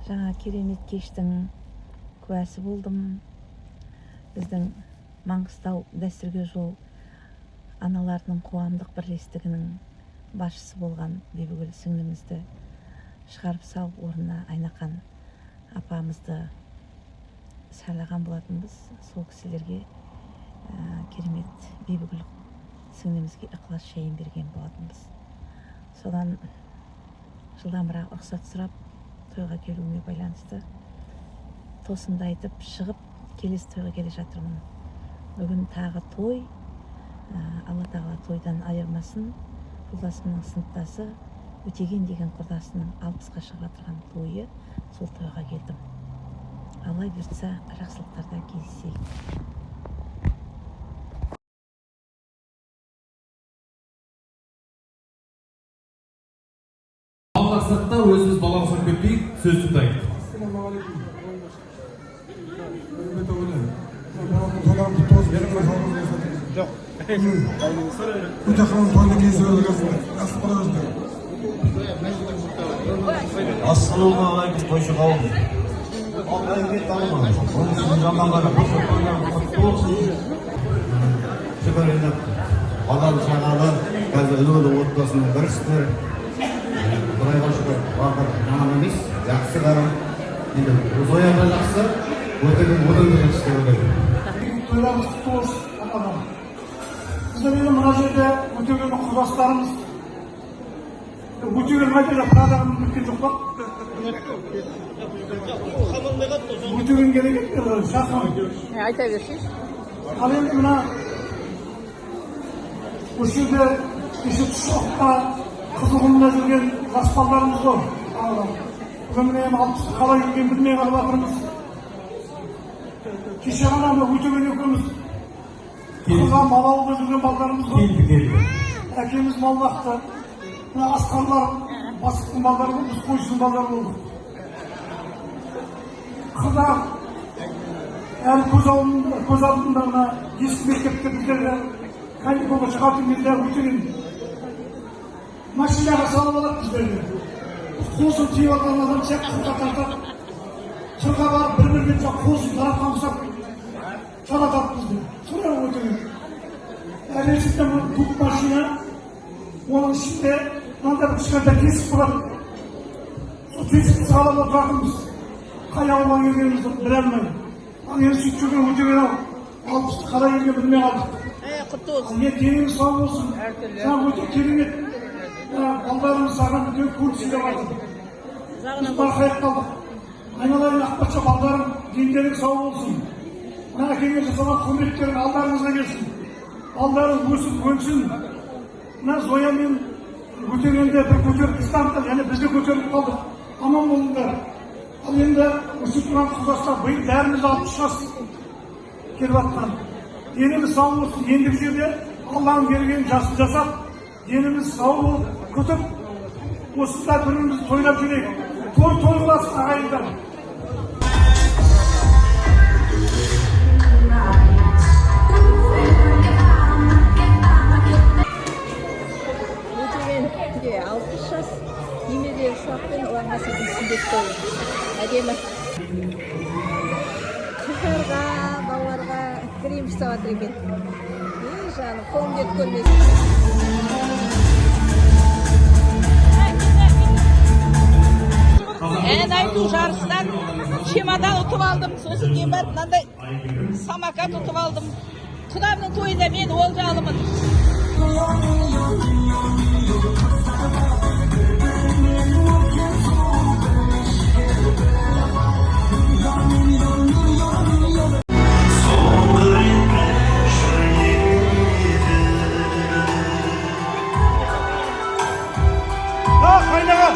Жаңа керемет кештің куәсі болдым. Біздің Маңғыстау дәстүрге жол аналарының қоғамдық бірлестігінің басшысы болған Бибігүл сіңлімізді шығарып салып, орнына Айнақан апамызды сайлаған болатынбыз. Сол кісілерге керемет Бибігүл сіңлімізге ықылас шайын берген болатынбыз. Содан жылдамырақ рұқсат сұрап, тойға келуіме байланысты тосымды айтып шығып, келесі тойға келе жатырмын. Бүгін тағы той. Алла тағала тойдан айырмасын. Жолдасымның сыныптасы Өтеген деген құрдасының 60-қа шығып жатырған тойы, сол тойға келдім. Алла бұйыртса, жақсылықтарда кездесейік. Ал мақсатта өзіміз балаға ұқсап кетпейік, сөз тыңдайық. Ассалаумағалейкум. Құрметті ағайын. Баламның тойларын құтты болсын, береке болсын. Жоқ. Өте қалың тойда кездесіп жақсы бола беріңдер. Ассалаумағалейкум, тойшы қауым. Алтай талма. Оның жаманғаны болса, тойларың құтты болсын. Шүкір, енді балалы шағалы, қазір үлгілі отбасының бірісіздер. Құдайға шүкір, барлығы жаман емес, жақсы қарым. Енді Зоя да жақсы, Өтеген одан да жақсы деп ойлаймын. Тойларыңыз құтты болсын, апалар. Біздер енді мына жерде Өтегеннің құрдастарымыз. Өтеген қайда жоқ, мына адамын білген жоқ па? Өтеген керек еді, шақырым. Айта берсейші. Ал енді мына осы жерде кеше Тұшоқта, Қызылқұмда жүрген жас балдарымыз ғой. Бүгін міне енді 60-қа қалай келгенін білмей қалып жатырмыз. Кеше ғана мына Өтеген екеуміз қызға мал ауылда жүрген балдарымыз ғой. Келді, келді. Әкеміз мал бақты. Мына Асқарлар бастықтың балдары ғой, біз қойшының балдары болдық. Қыздар әлі көз алдында, көз алдында мына ескі мектепте біздерге каникулға шығатын кезде Өтеген машинаға салып алады біздерді. Біз қосын тиіп алған адам сияқты қырға тартады. Қырға барып бір бірімен жаңағы қосын таратқан ұқсап таратады бізді. Солай Өтеген. Әлі есімде, мына көк машина, оның ішінде мынандай бір кішкентай тесік болады. Сол тесікті сығалап отыратынбыз. Қай ауылға келгенімізді біле алмай. Ал енді сөйтіп жүрген Өтеген ау, 60-ты қалай келгенін білмей қалдық. Құтты болсын. Ал енді деніңіз сау болсын. Жаңа өте керемет. Мына балдарымыз саған үлкен көлік сыйлап жатыр. Біз марқайып қалдық. Айналайын Ақпатша балдарым, дендерің сау болсын. Мына әкеңе жасаған құрметтерің алдарыңызға келсін. Балдарың өсіп өнсін. Мына Зоя мен Өтегенде бір көтеріп тастады, және біз де көтеріліп қалдық. Аман болыңдар. Ал енді өсіп тұрған құрдастар, биыл бәріміз 60 жас келіп жатқан. Деніміз сау болсын. Ендігі жерде Алланың берген жасын жасап, деніміз сау болып, күтіп, осында бір бірімізді тойлап жүрейік. Той той қыласың, ағайындар. Өтегенге 60 жас, немере ұрпақпен ұлан ғасырдың сүндет тойы. Әдемі. Қыздарға, балаларға грим жасап жатыр екен. Ей, жаным, қолым дерт көрмесін. Ән айту жарысынан чемодан ұтып алдым. Сосын кейін барып мынандай самокат ұтып алдым. Құдамның тойында мен олжалымын. Қайнаға!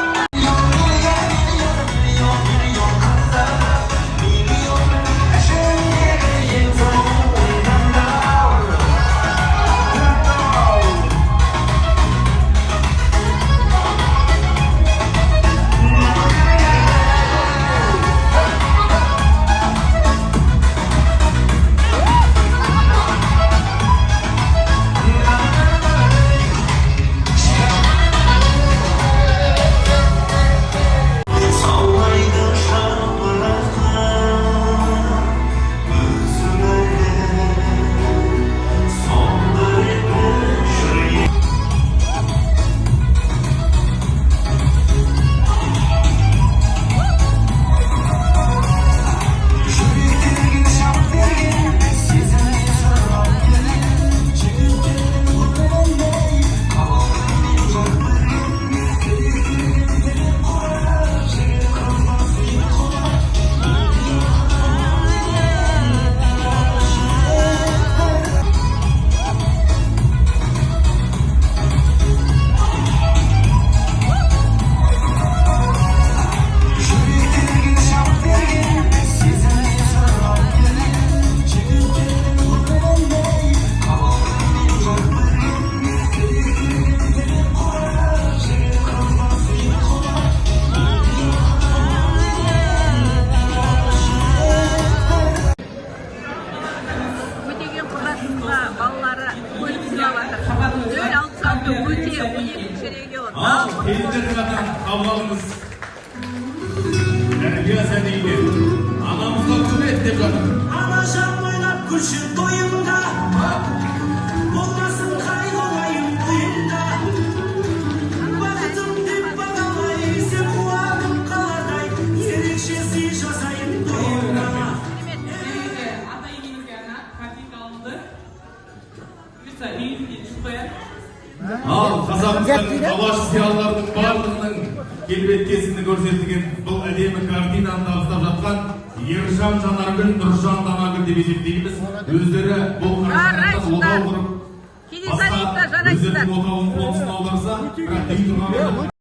сән екен. Анамызға құрмет деп жатыр. Анажан, ойнап күлші тойымда, болмасын қайғы, ойымда. Бақытым деп бағалай, сен қуанып қалардай, ерекше сый жасайын тойымда. Ата енемізге арнап картинка алынды. Бұйырса, үйімізге түсіп қояды. Ал қазағымыздың алаш зиялыларының барлығының келбет кесімді көрсетілген бұл әдемі картинаны табыстап жатқан Ержан Жанаргүл, Нұржан Данагүл деп есептейміз. Өздері бұл қаражатты отау құрып, Кенесарыевтар, басқа жарайсыздар. өздерінің отауын қонысын аударса, бірақ үй тұрғанмен